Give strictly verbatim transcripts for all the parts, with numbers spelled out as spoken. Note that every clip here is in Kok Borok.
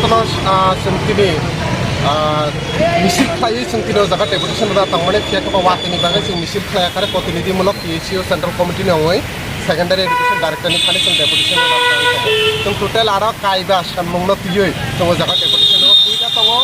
Kono, ah, chwng tini, ah, misil khlaiwi chwng tini o jaga deputation rwna tongmani, phiya khe bo watini bagwi chwng misil khlai kare protinidhimulok P S U Central Committee ni ongwi Secondary Education Director ni thani chwng deputation rwna tongwi tongo. Chwng total aro kaiba sanmungno twiwi chwng o jaga deputation rwna twiwi tongo.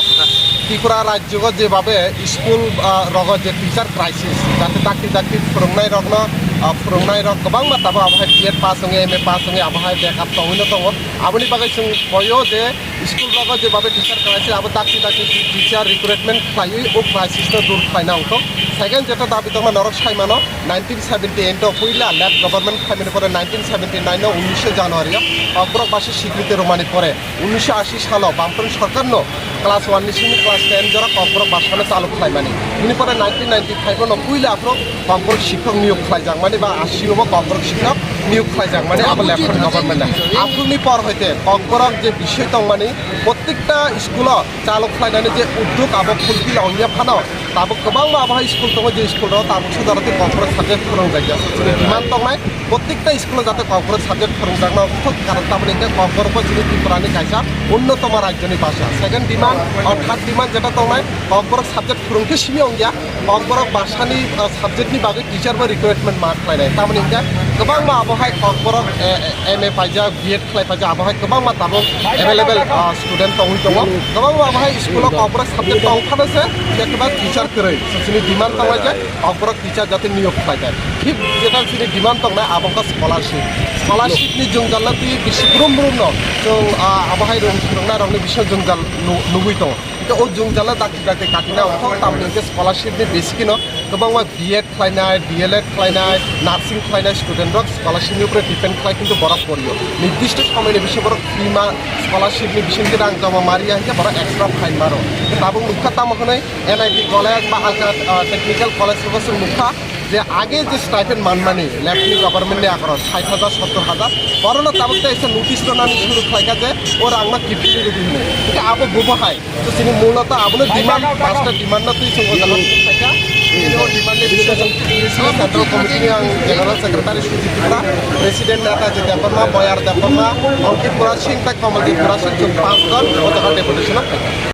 Tripura rajyo je babe school, ah, rogo je teacher crisis, jate dakti dakti phwrwngnai rokno, ah, phwrwngnai rok kwbangma tabuk abo hai B Ed pass wngwi, M A pass wngwi abo hai bekar tongwino tongo. Aboni bagwi chwng boyo je school rogo je babe teacher crisis, abo dakti dakti teacher recruitment khlaiwi o crisis no dur khlaina wngthok. Second jeta dabi tongma norok sai mano, nineteen seventy eight o puila left government khlaimani pore nineteen seventy nine o unnisho January o Kokborok basi sikriti romani pore unnisho ashi salo Bamfront sorkar no class one ni simi class ten jora Kokborok basano chalu khlaimani. Bini pore nineteen ninety five o no puila aphuru Kokborok sikhok niyok khlaijakmani ba ashi o bo Kokborok sikhok niyok khlaijakmani abo left government. Aphuruni por hoite Kokborok je bisoi tongmani, prottekta school o chalu khlainani je uddog abo fulfill ongya phano, tabuk kwbangma abo hai school tongo je school rok tabuk sodaro tei Kokborok subject phwrwngjakya. Chini demand tongnai, prottekta school o jate Kokborok subject phwrwngjakna thok karon tamoni hwnkhe Kokborok bo chini Tripura ni kaisa unnotoma rajyo ni bhasha. Second demand, or third demand jeta tongnai, Kokborok subject phwrwngkhe simi ongya, Kokborok bhasha ni, ah, subject ni bagwi teacher bo recruitment ma khlainai. Tamoni hwnkhe kwbangma abo hai Kokborok, eh, eh, M A paijak, B Ed khlai paijak, abo hai kwbangma tabuk available, ah, student tongwi tongo. Kwbangma abo hai school o Kokborok subject tong phano se, khe kwbang teacher kwrwi. So, chini demand tongnai je Kokborok teacher jate niyok khlai kha. Fifth jeta chini demand tongnai abo wngkha scholarship. Scholarship ni jwngjal no twi bisi brum brum no chwng, ah, abo hai rwng-, rwngnai rokni bisingo jwngjal nu-, nugwi tongo. Hwnkhe o jwngjal no dakti dakti katina wngkha, tamni hwnkhe scholarship ni bisi kheno kwbangma B Ed khlainai, D L Ed khlainai, nursing khlainai student rok scholarship ni upre depend khlai, kintu borok porio. Nirdisto somoi ni bisingo borok free ma scholarship ni bisingo rang joma mariya hwnkhe borok extra fine maro. Tabuk nukha tamo hwnwi N I T college ba alka, ah, technical college rok se nukha je age je stipend manmani left ni government ni akhoro sait hajar, sottor hajar, borokno tabuk tei notice rwnani suru khlaikha je o rangno kiphilwi rwdi hwnwi. Hwnkhe abo bubo hai. To chini mul no to abono demand, pasta demand no twi chwng o jaga twi khaikha. Chini o demand ni bising chwng Central Committee ni ang General Secretary Sujit Tripura, President Netaji Debbarma, Boyar Debbarma, Ankit Murasing tei Kamaldeep Murasing chwng panch jon o jaga deputation o khaikha.